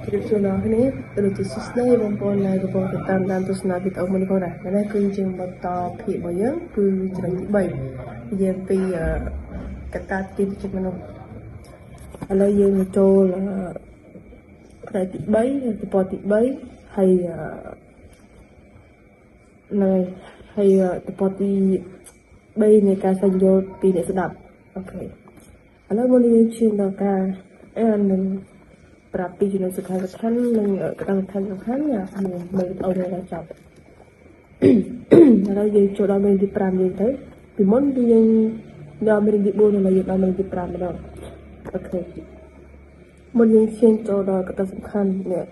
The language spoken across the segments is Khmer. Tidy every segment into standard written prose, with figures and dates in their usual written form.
ជម្រាបសួរអ្នកគ្នាដូចជាសួស្តីបងប្អូនដែលកំពុងតែតាមដានទស្សនាវីដេអូមួយនេះផងដែរនេះគឺយើងបន្តភាគរបស់យើងគឺចំណុចទី3និយាយពីកត្តាទីចិត្តមនុស្សឥឡូវយើងមកចូលផ្នែកទី3ទំព័រទី3ហើយនៅហើយទំព័រទី3នៃការស្វែងយល់ពីអ្នកស្ដាប់OK ឥឡូវមុននេះយើងឈានដល់ការអាននឹងប្រាប់ពីចំណុចសំខាន់សំខាន់និងកត្តាសំខាន់សំខាន់អ្នកមើលវីដេអូនេះដល់ចប់ឥឡូវយើងចូលដល់មេរៀនទី5យើងទៅពីមុនគឺយើងដល់មេរៀនទី4ឥឡូវយើងដល់មេរៀនទី5ម្ដង OK មុនយើងឈានចូលដល់កត្តាសំខាន់នេះ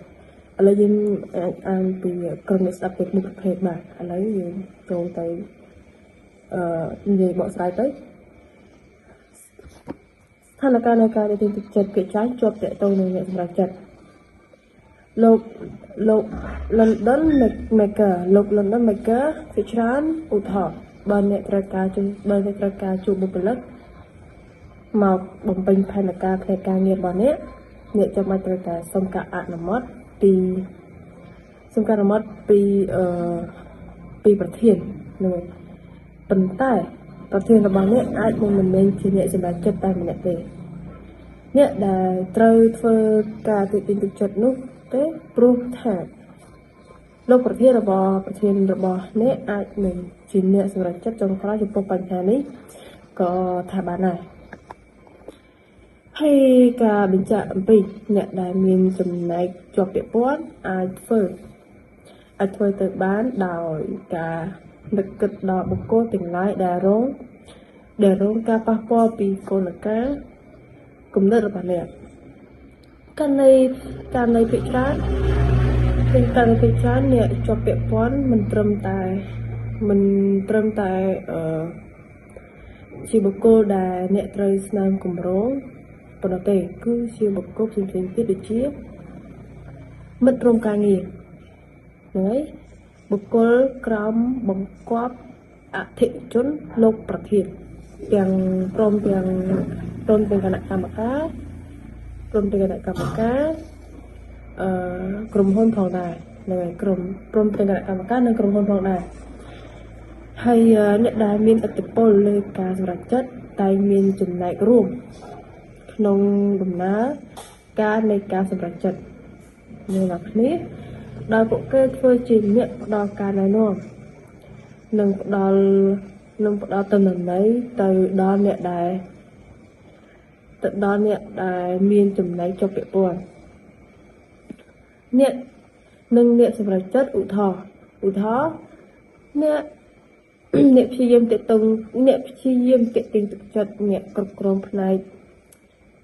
ឥឡូវយើងអាចអានពីក្រុមអ្នកស្ដាប់ទាំងមួយប្រភេទបាទឥឡូវយើងចូលទៅអឺនិយាយបកស្រាយទៅស្ថានភាពនៃការទាញទឹកចិត្តគេចាស់ជាប់តាក់ទងនឹងអ្នកសម្រេចចិត្តលោកលោក London Maker លោក London Maker ជាច្រើនឧទាហរណ៍បើអ្នកត្រូវការបើអ្នកត្រូវការជួបបុគ្គលិកមកបំពេញផែនការផ្នែកការងាររបស់អ្នកអ្នកចាំបាច់ត្រូវតែសុំការអនុម័តពីសុំការអនុម័តពីអឺពីប្រធានហ្នឹងប៉ុន្តែប្រធានរបស់អ្នកអាចនឹងមិនមែនជាអ្នកសម្រេចចិត្តតែម្នាក់ទេអ្នកដែលត្រូវធ្វើការទាញទឹកចិត្តនោះទេព្រោះថាលោកប្រធានរបស់ប្រធានរបស់អ្នកអាចនឹងជាអ្នកសម្រេចចិត្តចុងក្រោយចំពោះបញ្ហានេះក៏ថាបានដែរហើយការបញ្ជាក់អំពីអ្នកដែលមានចំណែកជាប់ពាក់ព័ន្ធអាចធ្វើអាចធ្វើទៅបានដោយការនឹកគិតដល់បុគ្គលទាំងឡាយដែលរងដែលរងការប៉ះពាល់ពីគោលការណ៍គំនិតរបស់អ្នកករណីករណីភាគច្រើនเป็นករណីភាគច្រើនអ្នកជាប់ពាក់ព័ន្ធមិនត្រឹមតែមិនត្រឹមតែអឺជាបុគ្គលដែលអ្នកត្រូវស្នើគម្រោងប៉ុណ្ណោះទេគឺជាបុគ្គលផ្សេងៗទៀតដូចជាមិត្តរួមការងារហ្នឹងហើយបុគ្គលក្រោមបង្គាប់អធិជនលោកប្រធានទាំងព្រមទាំងព្រមទាំងគណៈកម្មការព្រមទាំងគណៈកម្មការអឺក្រុមហ៊ុនផងដែរហ្នឹងហើយក្រុមព្រមទាំងគណៈកម្មការនិងក្រុមហ៊ុនផងដែរហើយអ្នកដែលមានឥទ្ធិពលលើការសម្រេចចិត្តតែមានចំណែករួមក្នុងដំណើរការនៃការសម្រេចចិត្តនឹងដល់គ្នាដោយពួកគេធ្វើជាអ្នកផ្ដល់ការណែនាំនិងផ្ដល់និងផ្ដល់ទិន្នន័យទៅដល់អ្នកដែលទៅដល់អ្នកដែលមានចំណែកជាប់ពាក់ព័ន្ធអ្នកនិងអ្នកសម្រេចចិត្តឧទាហរណ៍ឧទាហរណ៍អ្នកអ្នកព្យាយាមទាក់ទងអ្នកព្យាយាមទាក់ទាញទឹកចិត្តអ្នកគ្រប់គ្រងផ្នែក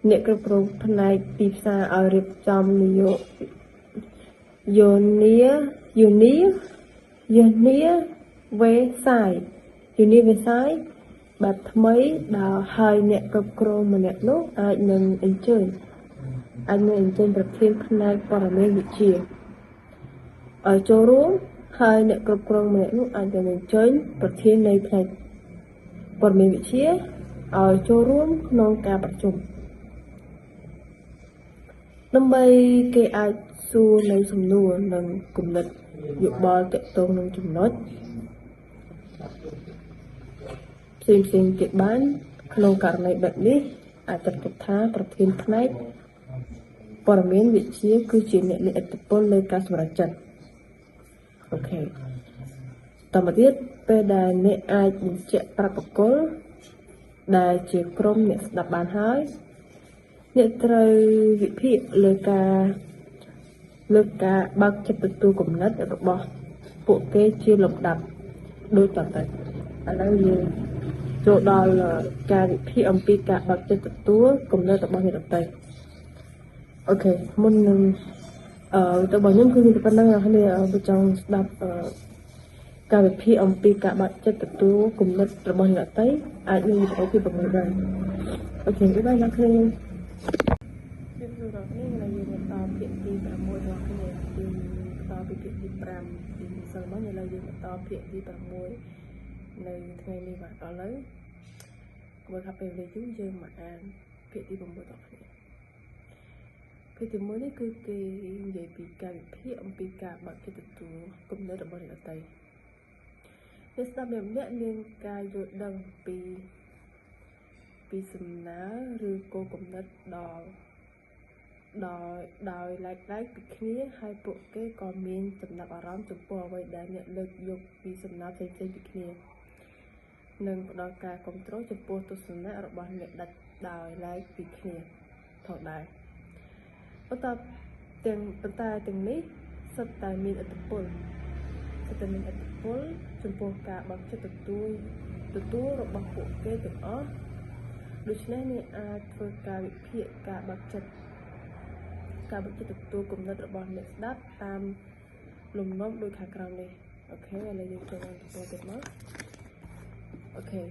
អ្នកគ្រប់គ្រងផ្នែកទីផ្សារឲ្យរៀបចំនយោយោនីយោនីយោនីវេសាយយោនីវេសាយបែបថ្មីដល់ហើយអ្នកគ្រប់គ្រងម្នាក់នោះអាចនឹងអញ្ជើញអាចនឹងអញ្ជើញប្រធានផ្នែកព័ត៌មានវិទ្យាឲ្យចូលរួមហើយអ្នកគ្រប់គ្រងម្នាក់នោះអាចនឹងអញ្ជើញប្រធាននៃផ្នែកព័ត៌មានវិទ្យាឲ្យចូលរួមក្នុងការប្រជុំដើម្បីគេអាចសួរនៅសំណួរនិងគំនិតយោបល់ទាក់ទងនឹងចំណុចផ្សេងផ្សេងទៀតបានក្នុងករណីបែបនេះអាចចាត់ទុកថាប្រធានផ្នែកព័ត៌មានវិទ្យាគឺជាអ្នកមានឥទ្ធិពលលើការសម្រេចចិត្ត OK តមកទៀតពេលដែលអ្នកអាចបញ្ជាក់ប្រាប់បុគ្គលដែលជាក្រុមអ្នកស្ដាប់បានហើយអ្នកត្រូវវិភាគលើការលើការបើកចិត្តទទួលគំនិតរបស់ពួកគេជាលំដាប់ដូចតទៅឥឡូវយើងចូលដល់ការវិភាគអំពីការបើកចិត្តទទួលគំនិតរបស់អ្នកដទៃ OK មុននឹងអឺទៅរបស់ខ្ញុំគឺមានតែប៉ុណ្្នឹងអ្នកគ្នាបើចង់ស្ដាប់អឺការវិភាគអំពីការបើកចិត្តទទួលគំនិតរបស់អ្នកដទៃអាចមានវីដេអូពី6បាន OK bye bye អ្នកគ្នាជម្រាបសួរដល់គ្នាឥឡូវយើងបន្តភាគទី6របស់គ្នាពីបន្តពីភាគទី5ពីម្សិលមិញឥឡូវយើងបន្តភាគទី6នៅថ្ងៃនេះបាទឥឡូវកុំឲ្យខាត់ពេលវេលាយូរយើងមកអានភាគទី6ដល់គ្នាភា ភាគទី1នេះគឺគេនិយាយពីការវិភាគអំពីការបើកចិត្តទទួលគំនិតរបស់អ្នកដទៃអ្នកស្ដាប់ម្នាក់ៗមានការយល់ដឹងពីសំណើឬគោលគំនិតដល់ដោយដោយឡែកៗពីគ្នាហើយពួកគេក៏មានចំណាប់អារម្មណ៍ចំពោះអ្វីដែលអ្នកលើកយកពីសំណើផ្សេងៗពីគ្នានិងផ្ដល់ការគ្រប់គ្រងចំពោះទស្សនៈរបស់អ្នកដាច់ដោយឡែកពីគ្នាផងដែរប៉ុន្តែទាំងនេះសុទ្ធតែមានឥទ្ធិពលសុទ្ធតែមានឥទ្ធិពលចំពោះការបើកចិត្តទទួលរបស់ពួកគេទាំងអស់ដូច្នេះអ្នកអាចធ្វើការវិភាគការបើកចិត្តទទួលគំនិតរបស់អ្នកស្ដាប់តាមលំនាំដូចខាងក្រោមនេះOK ឥឡូវយើងចូលដល់ទំព័រទៀតមក OK ឥ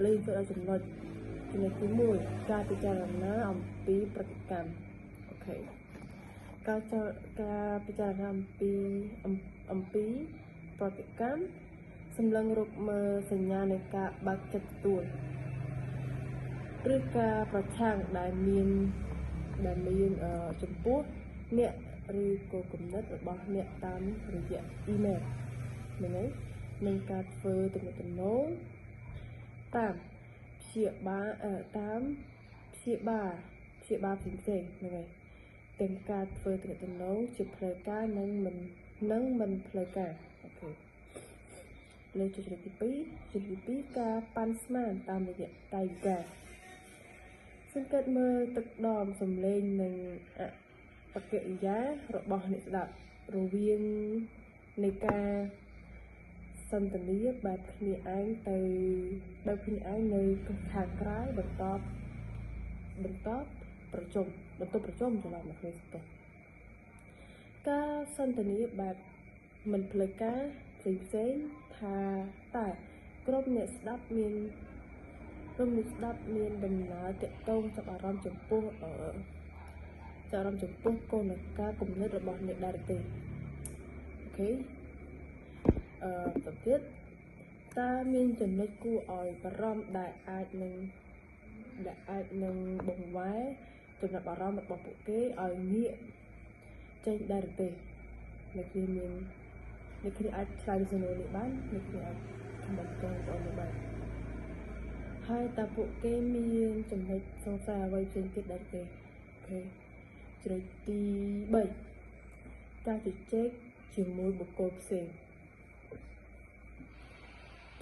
ឡូវយើងចូលដល់ចំណុចទី1ការពិចារណាអំពីប្រតិកម្ម OK ការពិចារណាអំពីប្រតិកម្មសម្លឹងរកមើលសញ្ញានៃការបើកចិត្តទទួលឬការប្រឆាំងដែលមានចំពោះអ្នកឬក៏គំនិតរបស់អ្នកតាមរយៈអ៊ីមែលហ្នឹងហើយនិងការធ្វើទំនាក់ទំនងតាមព្យាបាលផ្សេងៗហ្នឹងហើយទាំងការធ្វើទំនាក់ទំនងជាផ្លូវការនិងមិនផ្លូវការ OK លើចំណុចទី2ចំណុចទី2ការប៉ាន់ស្មានតាមរយៈកាយវិការសង្កេតមើលទឹកដមសំឡេងនិងអបកិរិយារបស់អ្នកស្ដាប់រវាងនៃការសន្ទនាបែបគ្នាឯងទៅបែបគ្នាឯងនៅខាងក្រៅបន្តប្រជុំច្រឡំមកគ្នាស្ទោះការសន្ទនាបែបមិនផ្លូវការផ្សេងៗថាតែក្រុមអ្នកស្ដាប់មានដំណើរទាក់ទងចាប់អារម្មណ៍ចំពោះគោលការណ៍គំនិតរបស់អ្នកដែរទេ OK ទៅទៀតតើមានចំណុចគួរឲ្យបារម្ភដែលអាចនឹងបង្វែរចំណាប់អារម្មណ៍របស់ពួកគេឲ្យងាកចេញដែរទេអ្នកគ្នាអាចឆ្លើយសំណួរនេះបានអ្នកគ្នាអាចខមមិនចូលនេះបានហើយតើពួកគេមានចំណុចសង្ស័យអ្វីផ្សេងទៀតដែរទេ OK ចំណុចទី3ការជជែកជាមួយបុគ្គលផ្សេង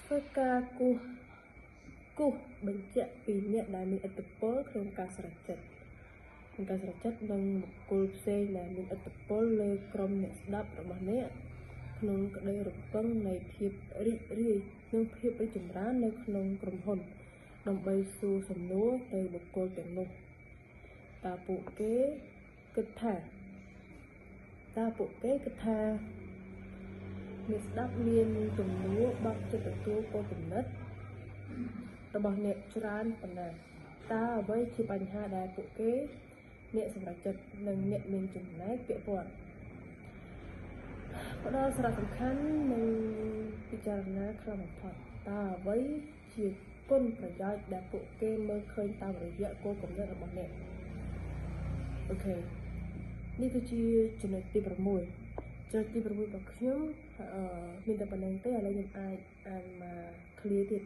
ធ្វើការគូសបញ្ជាក់ពីអ្នកដែលមានឥទ្ធិពលក្នុងការសម្រេចចិត្តនិងបុគ្គលផ្សេងដែលមានឥទ្ធិពលលើក្រុមអ្នកស្ដាប់របស់អ្នកក្នុងក្តីរំពឹងនៃភាពរីករាយនិងភាពរីកចម្រើននៅក្នុងក្រុមហ៊ុនដើម្បីសួរសំណួរទៅបុគ្គលទាំងនោះតើពួកគេគិតថាអ្នកស្ដាប់មានទំនួលបើកចិត្តទទួលគោលគំនិតរបស់អ្នកច្រើនប៉ុណ្ណាតើអ្វីជាបញ្ហាដែលពួកគេអ្នកសម្រេចចិត្តនិងអ្នកមានចំណែកពាក់ព័ន្ធផ្ដល់សារៈសំខាន់និងពិចារណាខ្លាំងបំផុតតើអ្វីជាគុណប្រយោជន៍ដែលពួកគេមើលឃើញតាមរយៈគោលគំនិតរបស់អ្នក OK នេះគឺជាចំណុចទី6ចំណុចទី6របស់ខ្ញុំមានតែប៉ុណ្្នឹងទេឥឡូវខ្ញុំអាចអានមក clear ទៀត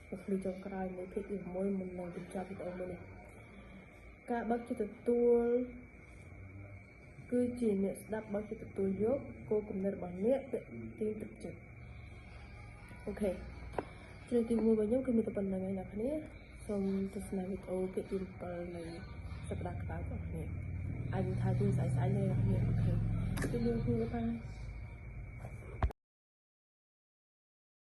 មក clear ចុងក្រោយនៃភាគទី6មុននឹងបញ្ចប់វីដេអូមួយនេះការបើកចិត្តទទួលគឺជាអ្នកស្ដាប់បើកចិត្តទទួលយកគោលគំនិតរបស់អ្នកទាក់ទាញទឹកចិត្ត OK ចំណុចទី1របស់ខ្ញុំគឺមានតែប៉ុណ្្នឹងឯងអ្នកគ្នាសូមទស្សនាវីដេអូភាគទី7នៃសប្តាហ៍ក្រោយបងប្អូនអាចថាជួយស្អែកៗនេះអ្នកគ្នា OK ជម្រាបលាបាយ។